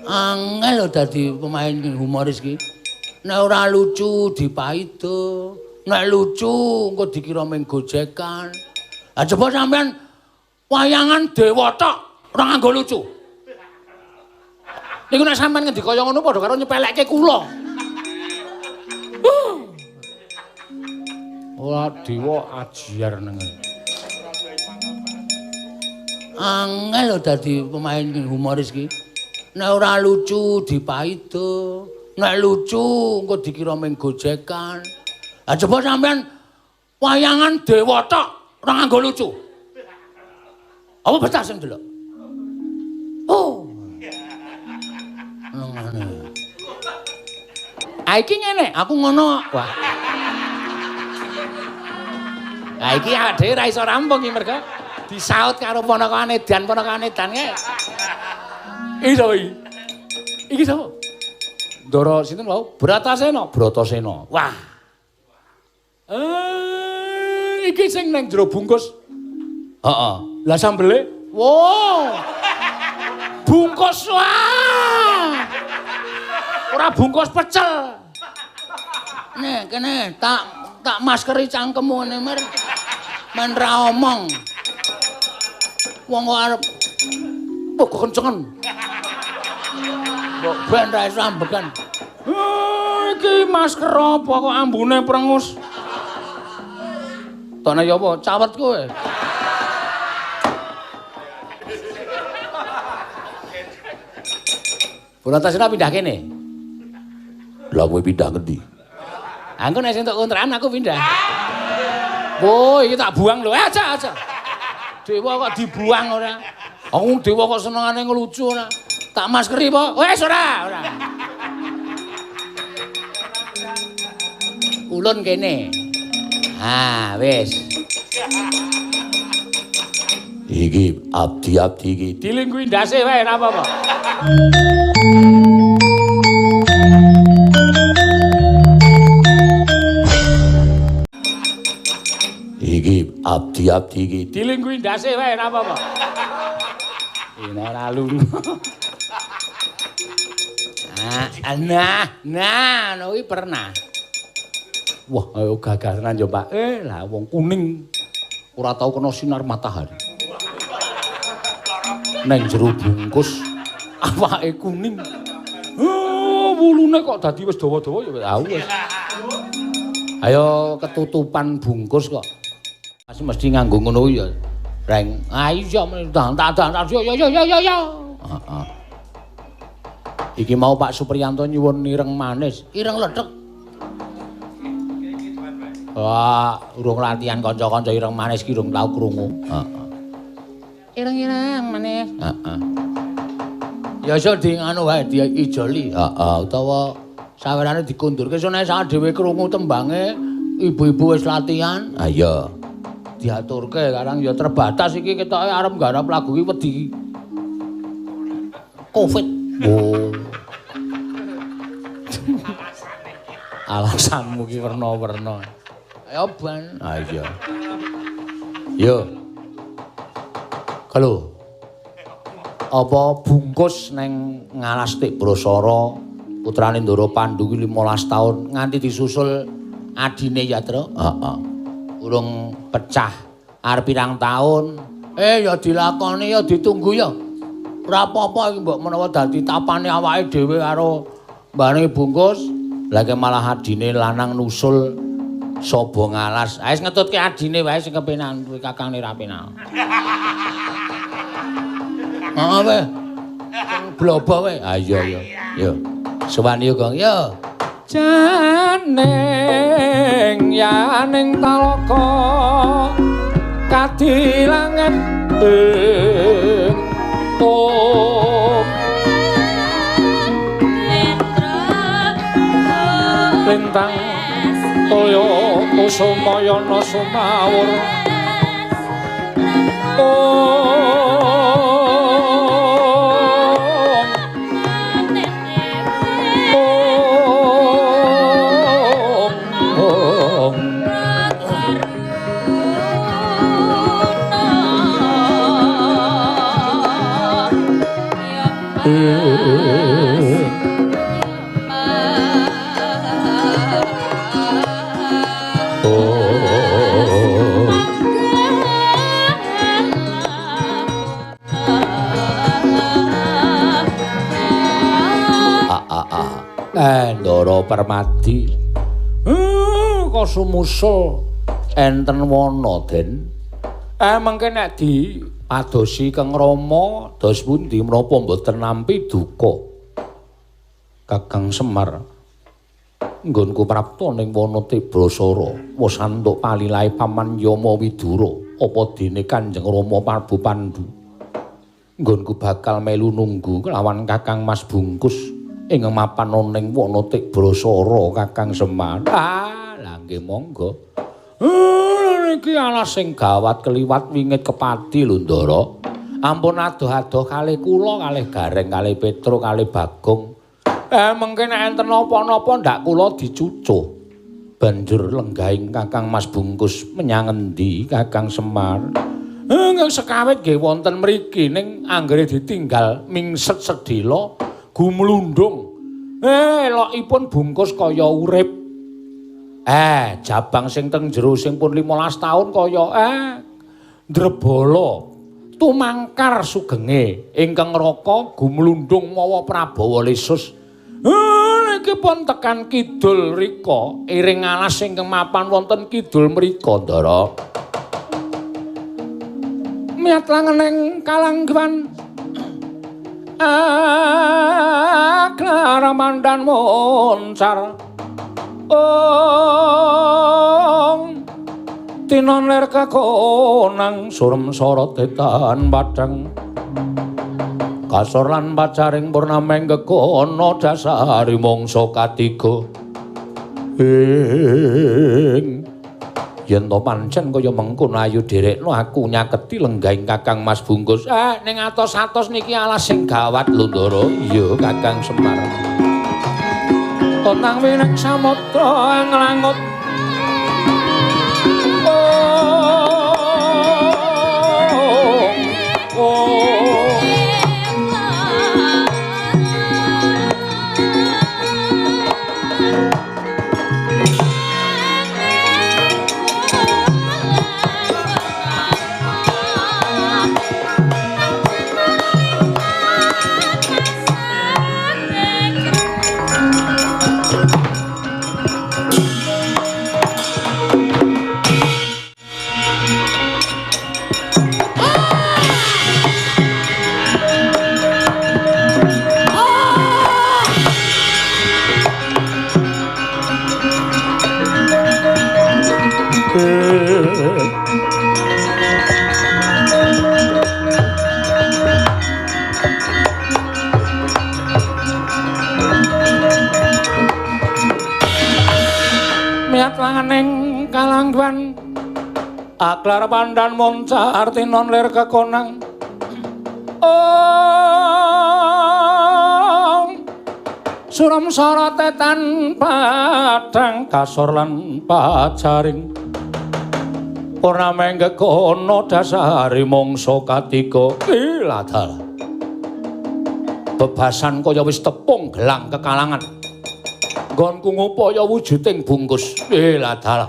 Angel lho dadi pemain humoris ki. Nek ora lucu dipaido, nek lucu engko dikira mung gojekan. Ha coba sampean wayangan dewa tok ora nganggo lucu. Niku nek sampean ngendika kaya ngono padha karo nyepelekke kula. Ora dewa ajiar nang. Angel lho dadi pemain humoris ki. Nek ora lucu dipaido, nek lucu engko dikira mung gojekan. Ha coba sampean wayangan dewa tok ora nganggo lucu. Apa betah sing delok? Oh. Ngene. Ah iki ngene, aku ngono. Wah. Ah iki awake dhewe ra iso rampung iki mergo disaut karo ponakane edan kae. Iki sapa iki? Iki sapa? Ndara sinten wau? Bratasena, Bratasena. Wah. Iki sing nang jero bungkus. Heeh. Lah sambele? Wow. Bungkus wah. Ora bungkus pecel. Nek kene tak maskeri cangkemmu ngene mer. Men ra omong. Wong kok arep kok kencengen. Mbok ben ra iso ambekan. Iki masker apa kok ambune prengus. Tone ya apa? Cawet kowe. Bratasena pindah kene. Lah kowe pindah ngendi? Aku nek entuk kontrakan aku pindah. Wo, iki tak buang lho. Aja, aja. Dewa kok dibuang ora. Aku dewa kok senengane ngelucu ora. Tak maskeri apa? Wes ora, ora. Ulun kene. Ah, wis. Iki abdi-abdi iki dilingkuhi ndase wae ora apa-apa. Iki abdi-abdi iki dilingkuhi ndase wae ora apa-apa. Ini ora lunga. Nah, kuwi pernah. Wah, ayo gagah tenan yo, Pak. Lah wong kuning ora tau kena sinar matahari. Neng jero bungkus awake kuning. Wulune kok dadi wis dawa-dawa ya wis. Ayo ketutupan bungkus kok. Masih mesti nganggo ngono kuwi ya. Reng. Ah iya tak tak yo yo yo yo yo. Heeh. Iki mau Pak Supriyanto nyuwun ireng manis, ireng lethek. Wah, urung latihan kanca-kanca ireng manis ki urung tau krungu. Heeh. Ireng-ireng manis. Heeh. Ya iso di nganu wae diijoli. Heeh, utawa sawerane dikundurke sone sak dhewe krungu tembange ibu-ibu wis latihan. Ha iya. Diaturke karang ya terbatas iki ketoke arep nggarap lagu iki wedi Covid. Oh. Alasanmu ki werna-werna. Ayo ban. Ha iya. Yo. Kalau apa bungkus neng ngalas Tik Brasara putrane Ndara Pandu ki 15 taun nganti disusul adine ya, Tru. Heeh. Urung pecah arep pirang taun. Ya dilakoni ya ditunggu ya. Ora apa-apa iki mbok menawa dadi tapane awake dhewe karo mbane bungkus. Lah ki malah adine lanang nusul saba ngalas. Ha wis ngetutke adine wae sing kepenan kuwi kakangne ra penak. Heeh wae. Sing blobo wae. Ha iya iya. Yo. Sowan yo, Gong. Yo. Janing yaning talaga kadilangan ing tung lintang toya kusumayana sumawur om. Ndara Permadi. Kok sumusul enten wana, Den? Mengke nek dipadosi Kang Rama dos pundi menapa mboten nampi duka? Kakang Semar, nggonku prapta ning wana Tibrasara, wis antuk palilahe paman Yama Widura, apa dene Kanjeng Rama Prabu Pandu. Nggonku bakal melu nunggu kelawan Kakang Mas Bungkus ing mapan ning wana Tibrasara Kakang Semar. Ah, lha nggih monggo. Niki alas sing gawat keliwat wingit kepati lho, Ndara. Ampun adoh-adoh kalih kula, kalih Gareng, kalih Petro, kalih Bagong. Mengke nek enten napa-napa ndak kula dicucuh. Banjur lenggahing Kakang Mas Bungkus menyang endi Kakang Semar? Nggih sekawit nggih wonten mriki ning anggere ditinggal mingset sedhela gumlundung. Elokipun bungkus kaya urip. Jabang sing teng jero sing pun 15 taun kaya ndrebala tumangkar sugenge ingkang raka gumlundung mawa Prabawa lesus. Niki pun tekan kidul rika, iring alas ingkang mapan wonten kidul mrika, Ndara. Miyat langening kalangguan aklara mandan moncar. Ong tinon lir kekonang surem sorot etan padang kasor lan pacaring purnameng kekono dasari mangsa katiga. Ing yen to pancen kaya mengkono ayo dherekno aku nyaketi lenggahing Kakang Mas Bungkus. Ning atos-atos niki alas sing gawat lho, Ndara. Iya, Kakang Semar. Tonang winek samudra nglangut. Langening kalangguan aklar pandan moncar tinon lir kekonang. Ong suram sorote tan padang kasor lan pacaring purnameng kekono dasari mangsa katiga. Iladal bebasan kaya wis tepung gelang kekalangan. Nggonku ngupaya wujuding bungkus. Ladalah.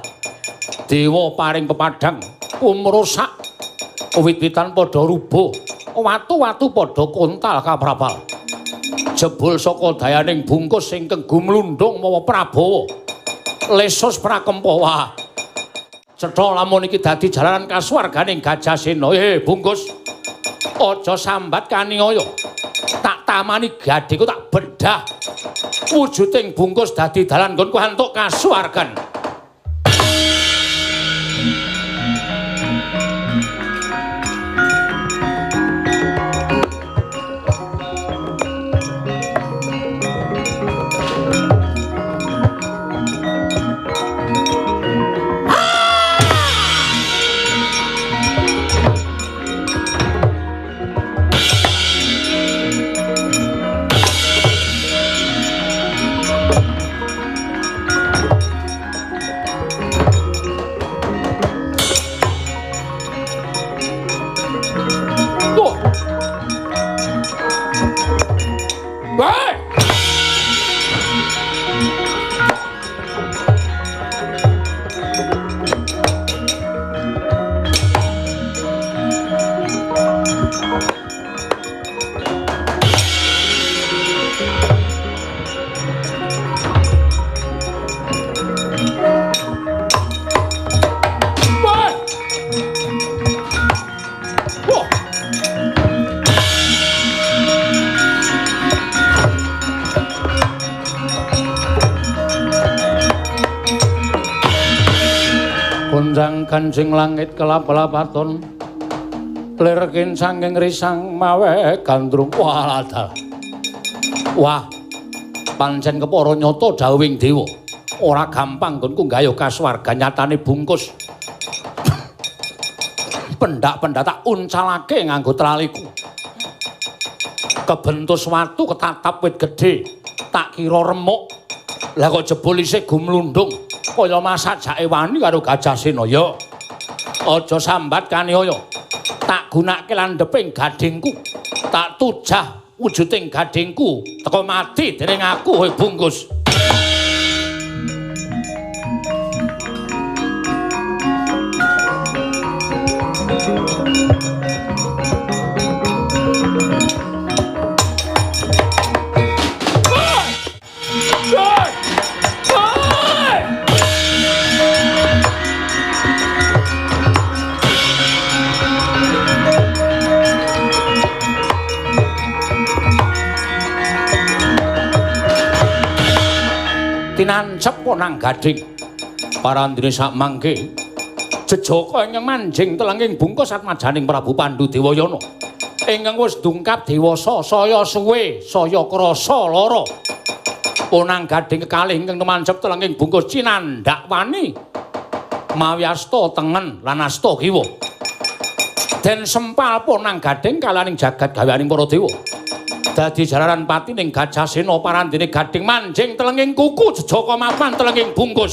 Dewa paring pepadang kumrusak. Wit-witan padha rubuh, watu-watu padha kontal kaprapal. Jebul saka dayaning bungkus ingkang gumlundung mawa Prabawa. Lesus prakempa. Wah. Cetha lamun iki dadi jalaran kasuwarganing Gajahsena. Bungkus. Aja sambat kaniaya. Tak tamani gadhiku tak bedah. Wujuding bungkus dadi dalan nggonku antuk kasuwargan. Weh! Gonjang ganjing langit kelap-kelapaton lir kincanging risang mawe gandrung. Wah, wah, pancen kepara nyata dawuhing dewa. Ora gampang nggonku nggayuh kasuwargan nyatane bungkus. Pendak-pendak tak uncalake nganggo traliku. Kebentus watu ketatap wit gedhe, tak kira remuk. Lah kok jebul isih gumlundung kaya masajake wani karo Gajah Sena. Ya aja sambat kaniaya. Tak gunake landheping gadhingku. Tak tujah wujuding gadhingku teko mati dening aku kowe bungkus. Tinancep nang gadhing parandene sak mangke jejaka ingkang manjing telenging bungkus atmajaning Prabu Pandu Dewayana ingkang wis dungkap dewasa saya suwe saya krasa lara. Ponang gadhing kekalih ingkang tumancep telenging bungkus cinandhak wani mawi asta tengen lan asta kiwa den sempal ponang gadhing kalaning jagat gaweaning para dewa. Dadi jalaran patining Gajah Sena parandene gadhing manjing telenging kuku jejaka mapan telenging bungkus.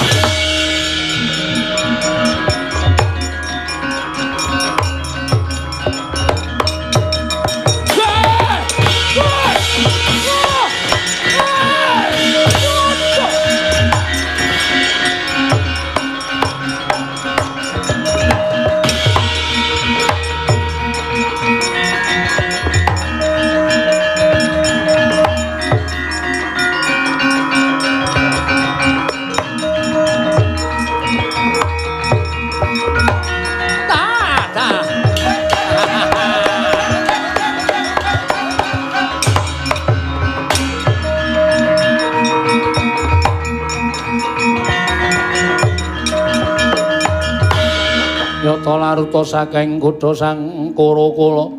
Yata laruta saking kutha sang Kurakula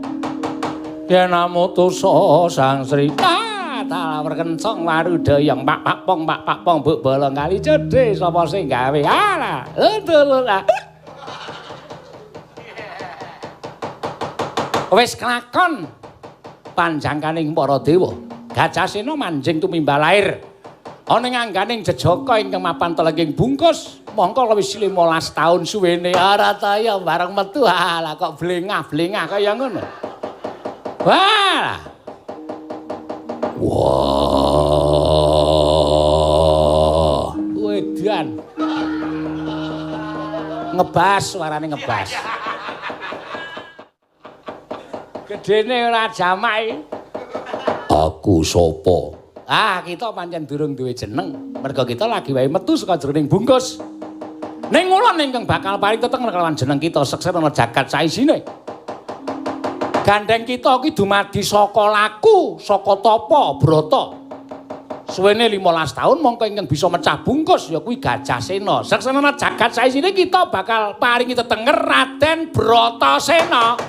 yen amutusa sang Sri tawar kencong warudayang pak pak pong pak pak pong buk bolong kali cedhe sapa sing gawe ala dulur wis kelakon panjangkaning para dewa. Gajah Sena manjing tumimbal lair ana ing angganing jejaka ingkang mapan telenging bungkus mongko wis 15 taun suwene. Ora ta ya bareng metu lah kok blengah-blengah kaya ngono. Wah. Wah. Wedan. Ngebas suarane ngebas. Gedene ora jamak iki. Aku sapa? Ah, kita pancen durung duwe jeneng. Merga kita lagi wae metu saka jroning bungkus. Ning ngulon ingkang bakal paring tetenger kelawan jeneng kita seksena jagat saisine. Gandeng kita iki dumadi saka laku, saka tapa, brata. Suwene 15 taun mongko ingkang bisa mecah bungkus ya kuwi Gajah Sena. Seksena jagat saisine kita bakal paringi tetenger Raden Bratasena.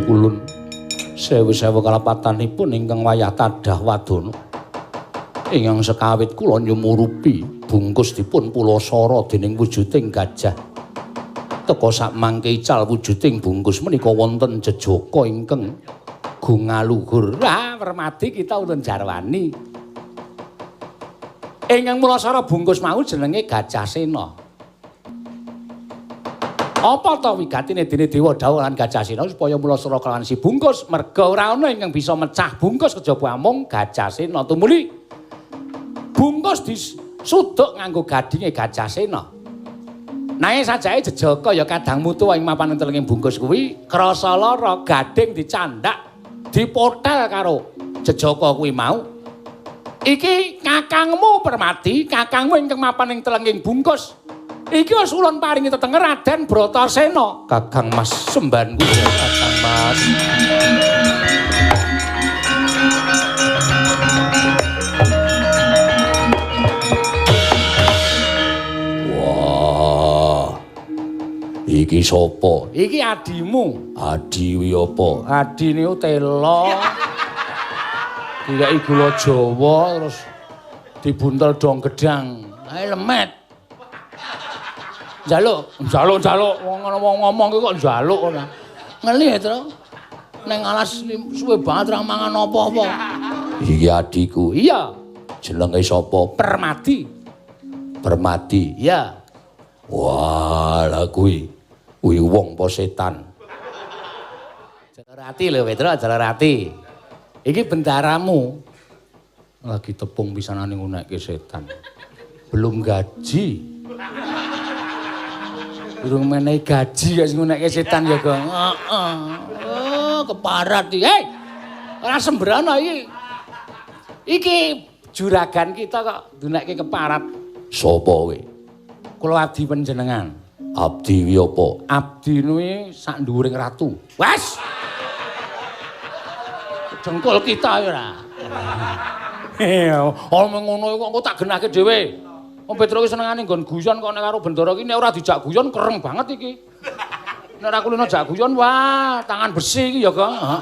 Kulun sewu-sewu kalapatanipun ingkang wayah tadah wadana ingkang sekawit kula nyumurupi Bungkus dipun pulasara dening wujuding gajah. Teka sakmangke ical wujuding bungkus menika wonten jejaka ingkang gungaluhur. Ah, Permadi kita wonten jarwani. Ingkang mulasara bungkus mau jenenge Gajah Sena. Apa ta wigatine dene Dewa dhawuh lan Gajah Sena supaya mulasara kelawan si bungkus, merga ora ana ingkang bisa mecah bungkus kejaba amung Gajah Sena. Tumuli bungkus disuduk nganggo gadinge Gajah Sena. Nanging sajake jejaka ya kadang mutu ing mapan telenging bungkus kuwi krasa lara, gading dicandak, dipotel karo jejaka kuwi mau. Iki kakangmu Permadi, kakangmu ingkang mapan ing telenging bungkus. Iki wis ulun paringi tetenger Raden Bratasena. Kakang Mas sembanku, Kakang Mas. Wah. Iki sapa? Iki adimu. Adi wi apa? Adi niku tela. Dikai gula Jawa terus dibuntel dong gedang. Ae lemet. Njaluk, njaluk, njaluk. Wong wong ngomong ki kok njaluk ora. Ngeli ya, Tru. Neng alas suwe banget ra mangan apa-apa. Iki adiku. Iya. Jenenge sapa? Permadi. Permadi. Iya. Wah, lah kuwi. Kuwi wong apa setan? Jalarati lho, Petro, Jalarati. Iki bendaramu. Lagi tepung pisanane ngunekke setan. Belum gaji. Durung menehi gaji kok sing ngunekke setan ya, Gong. Heeh. Oh, keparat iki. Hei. Ora sembrono iki. Iki juragan kita kok dunekke keparat. Sapa kowe? Kula abdi panjenengan. Abdi wi apa? Abdi nuwi sak nduwuring ratu. Wes. Dengkul kita ya ora. Omong ngono kok engko tak genahke dhewe. Wong Petro ki senengane nggon guyon kok nek karo bendara ki nek ora dijak guyon kereng banget iki. Nek ora kulino jak guyon wah tangan besi iki ya, Kang. Heeh.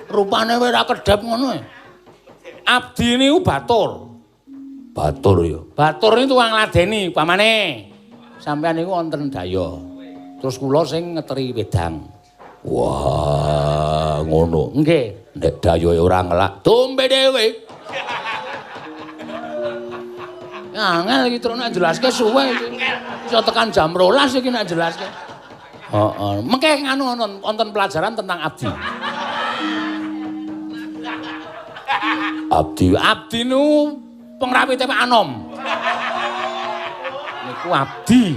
Rupane wae ora kedhep ngono e. Abdi niku batur. Batur ya. Batur niku tukang ngladeni pamane. Sampeyan niku wonten daya. Terus kula sing ngeteri wedang. Wah, ngono. Nggih. Nek dayoe ora ngelak, dombe dhewe. Angel iki terus nek jelaske suwe iki. Iso tekan jam 12 iki nek jelaske. Heeh. Mengke nganu wonten pelajaran tentang abdi. Abdi, abdi nu pengrawite Pak Anom. Niku abdi.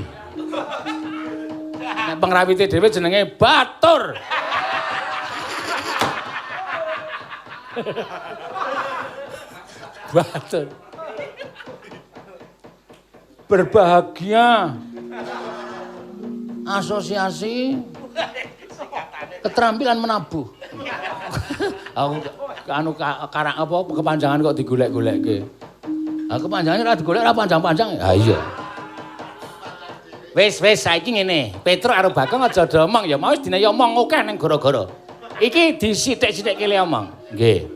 Nek pengrawite dhewe jenenge Batur. Batur. Berbahagia. Asosiasi keterampilan menabuh. Aku anu karang apa kepanjangan kok digolek-golekke. Ah kepanjangan ora digolek ora panjang-panjang. Ha iya. Wis wis saiki ngene, Petro karo Bagong aja do omong ya mau wis dinayi omong akeh ning gara-gara. Iki disithik-sithikke le omong. Nggih.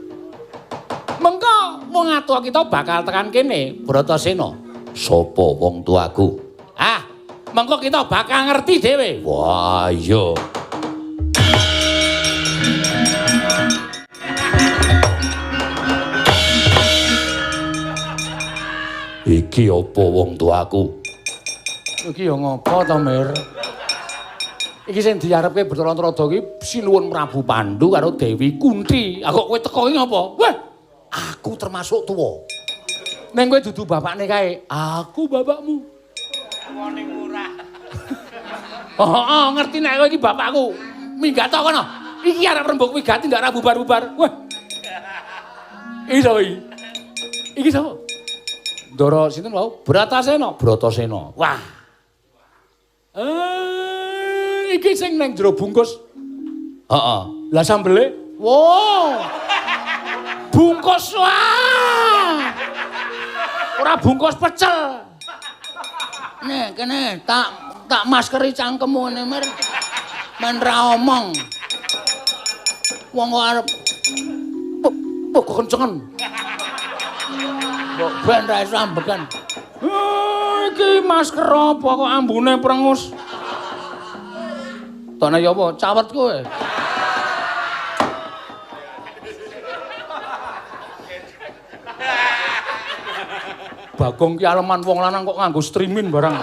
Mengko wong atua kita bakal tekan kene, Bratasena. Sopo wong tuaku? Ah, mengko kita bakal ngerti dhewe. Wah, iya. Iki apa wong tuaku? Iki ya ngopo to, Mir? Iki sing diarepke Bathara Narada iki Sinuwun Prabu Pandu karo Dewi Kunti. Ah kok kowe teko iki ngopo? Wah, aku termasuk tuwa. Neng kowe dudu bapakne kae. Aku bapakmu. Tuwane murah. Heeh, ngerti nek kowe iki bapakku. Minggat to kono. Iki arep rembug wigati ndak ora bubar-bubar. Wah. Iki sapa iki? Iki sapa? Ndara sinten wau? Bratasena, Bratasena. Wah. Iki sing nang jero bungkus. Heeh. Lah sambele? Wow. Bungkus wah. Ora bungkus pecel. Nek kene tak maskeri cangkemmu ngene Mir. Men ra omong. Wong kok arep kekencengan. Mbok ben ra iso ambekan. Iki masker apa kok ambune prengus? Tone ya apa? Cawet kowe. Bagong ki aleman wong lanang kok nganggo streaming barang.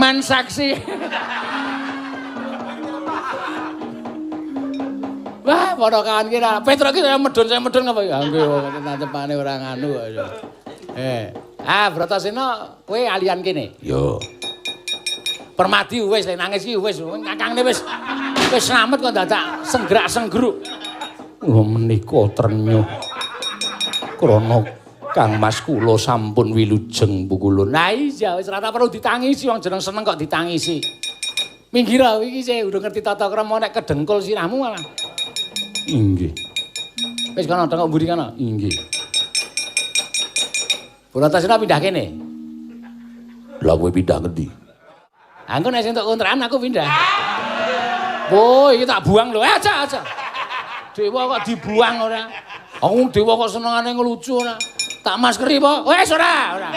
Men seksi. Wah, padha kawan ki ra. Petro ki saya medun ngapa ya? Nggih wong tancepane ora nganu kok ya. Ah, Bratasena kowe alian kene. Yo. Permadi wis le nangis ki wis kakangne wis wis slamet kok dadak senggerak-senggruk. Kula menika trenyuh krana Kang Mas kula sampun wilujeng pukulun. Lah iya wis ora perlu ditangisi wong jeneng seneng kok ditangisi. Minggir iki sih urung ngerti tata krama nek kedengkul sirahmu malah. Inggih. Wis kono tengok mburi kono. Inggih. Bratasena pindah kene. Lah kowe pindah ngendi? Aku nek sing entuk kontrakan aku pindah. Wo, iki tak buang lho. Aja, aja. Dewa kok dibuang ora? Aku dewa kok senengane ngelucu ora? Tak maskeri apa? Wes ora, ora.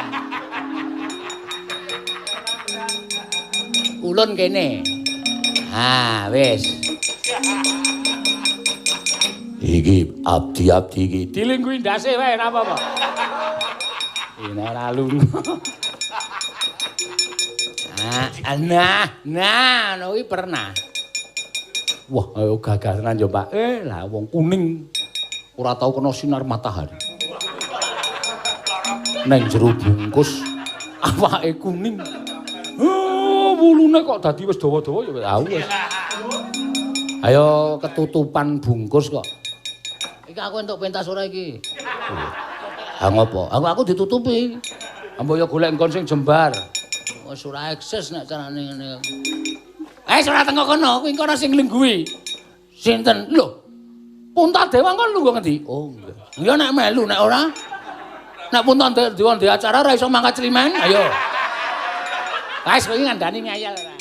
Ulun kene. Ah, wis. Iki abdi-abdi iki dilingguhi ndase wae ora apa-apa. Ini ora lunga. Ah, nah, nah, ngono kuwi pernah. Wah, ayo gagah tenan yo, Pak. Lah wong kuning ora tau kena sinar matahari. Neng jero bungkus awake kuning. Oh, wulune kok dadi wis dawa-dawa ya wis. Ayo ketutupan bungkus kok. Iki aku entuk pentas ora iki? Ha ngopo? Aku ditutupi. Mbok yo golek nggon sing jembar. Wis ora eksis nek carane ngene. Ora tengok kono, kuwi kono sing nglingguhi. Sinten? Lho. Puntadewa kon lungguh ngendi? Oh, nggih. Ya nek melu nek ora. Nek Puntadewa ndek acara ora iso mangkat climen, ayo. Wis kowe iki ngandani ngayal ora.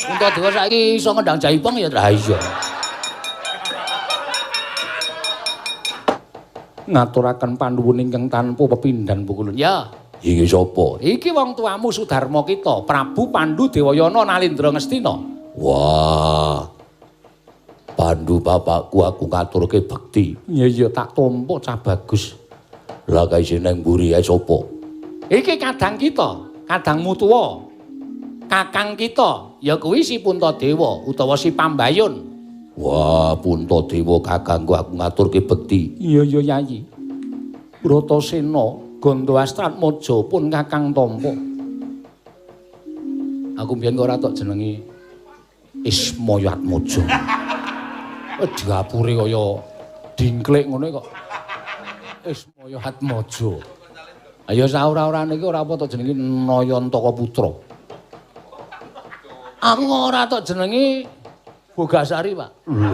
Puntadewa saiki iso ngendang jaipong ya ha iya. Ngaturaken panuwun ingkang tanpa pepindhan pukulun. Ya. Iki sapa? Iki wong tuamu Sudarma kita, Prabu Pandu Dewayana Nalindra Ngastina. Wah. Pandu bapakku aku ngaturke bekti. Iya iya tak tampa cah bagus. Lah kae sing nang mburi ae sapa? Iki kadang kita, kadangmu tuwa. Kakang kita ya kuwi si Puntadewa utawa si Pambayun. Wah, Puntadewa kakangku aku ngaturke bekti. Iya iya Yayi. Bratasena Gondo Astratmaja pun kakang tampa. Aku mbiyen kok ora tok jenengi Ismaya Atmaja. Diapure kaya dingklik ngono kok. Ismaya Atmaja. Ayo saora-orane iki ora apa tok jenengi Nayantaka Putra. Aku kok ora tok jenengi Bogasari, Pak. Lho.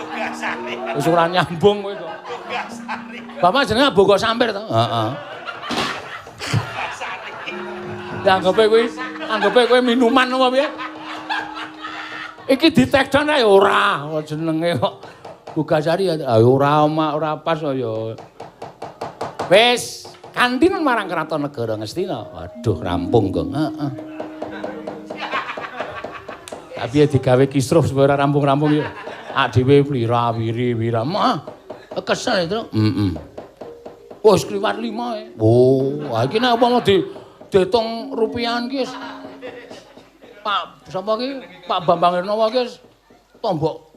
Bogasari. Wis ora nyambung kowe kok. Bogasari. Bapak jenenge Bogo Sampir to? Heeh. Bogasari. Ya anggape kowe minuman apa piye? Iki di-take down ae ora jenenge kok Bogasari ya ora ora pas ya. Wis, kantinan marang Kraton Negara Ngastina. Waduh, rampung, Gong. Heeh. Tapi ya digawe kisruh supaya ora rampung-rampung ya. Ak dhewe wira wiri wira. Mah, kesel itu. Heeh. Wis kliwat 5 e. Oh, iki nek apa mau diitung rupiahan ki wis. Pak sapa ki? Pak Bambang Hernowo ki wis tombok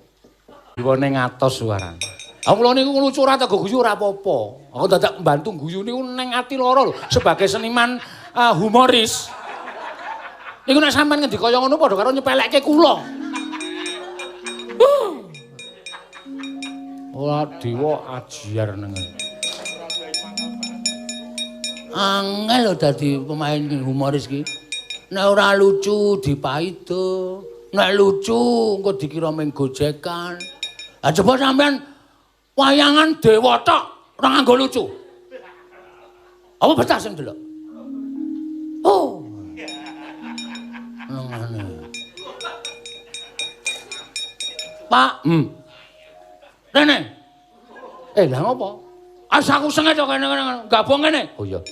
diwone ngatos suarane. Aku kula niku lucu ora tego guyu ora apa-apa. Aku dadak mbantu guyu niku neng ati lara lho sebagai seniman humoris. Niku nek sampean ngendika kaya ngono padha karo nyepelekke kula. Ora dewa ajiar neng. Angel lho dadi pemain humoris ki. Nek ora lucu dipaido, nek lucu engko dikira mung gojekan. Ha coba sampean wayangan dewa tok ora nganggo lucu. Apa betah sing delok? Oh. Ngene. Pak, Rene. Lah ngopo? Asa aku sengit kok kene gabung kene. Oh iya.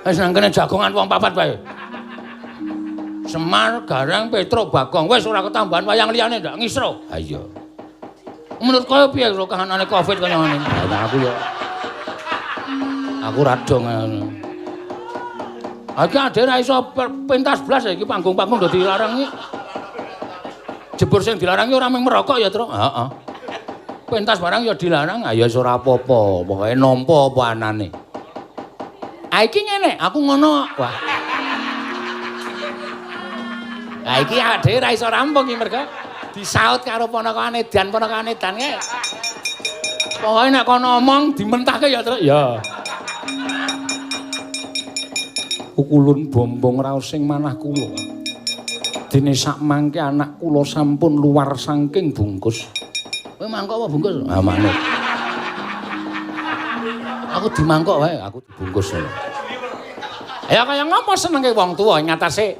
Wis nang kene jagongan wong papat wae. Semar, Gareng, Petruk, Bagong wis ora ketambahan wayang liyane ndak ngisro. Ha iya. Menurut kowe piye lho kahanane Covid kaya ngene? Lah aku ya aku ra dong ngono. Iki ade ra iso pentas blas iki panggung-panggung do dilarang iki. Jebur sing dilarang iki ora mung merokok ya, Truk. Heeh. Pentas barang ya dilarang, ya wis ora apa-apa, pokoke nampa apa anane. Ah iki ngene, aku ngono. Wah. Lah iki ade ra iso rampung iki mergo disaut karo ponakane edan ponakane edan kae. Pokoke nek kono omong dimentahke ya, Truk. Ya. Pukulun bombong raos sing manah kula. Dene sak mangke anak kula sampun luar saking bungkus. Kowe mangkok apa bungkus? Ah manut. Aku dimangkok wae, aku dibungkus. Ya kaya ngopo senenge wong tuwa ing ngatasé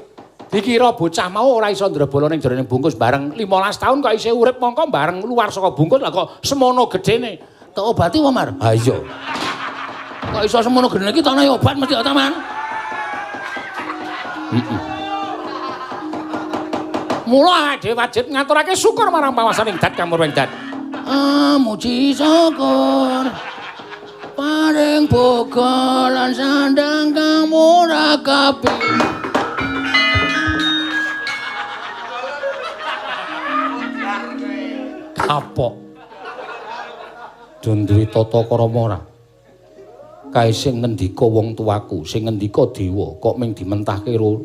dikira bocah mau ora iso ndrebala ning jerone bungkus bareng 15 tahun kok isih urip mongko bareng luar saka bungkus lah kok semono gedene. Tok obati apa, Mar? Ha iya. Kok iso semono gedene iki tane obat mesti ta, Man? Mula awake dhewe wajib ngaturake syukur marang pawasaning dat kamurwing dat. Muji syukur paring boga lan sandang kang ora kapi. Kapok. Dun duwe tata krama ora? Kae sing ngendika wong tuaku, sing ngendika dewa kok ming dimentahke ro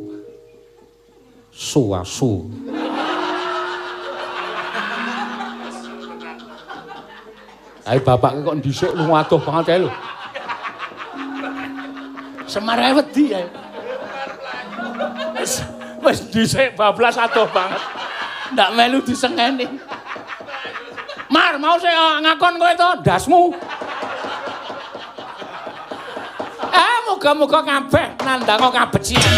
suasu. Ae bapake kok dhisik lunga adoh banget ae lho. Semar ae wedi ae. Wis dhisik bablas adoh banget. Ndak melu disengeni. Mar, mau sik ngakon kowe to ndasmu. Muga-muga kabeh nandanga kabecikan.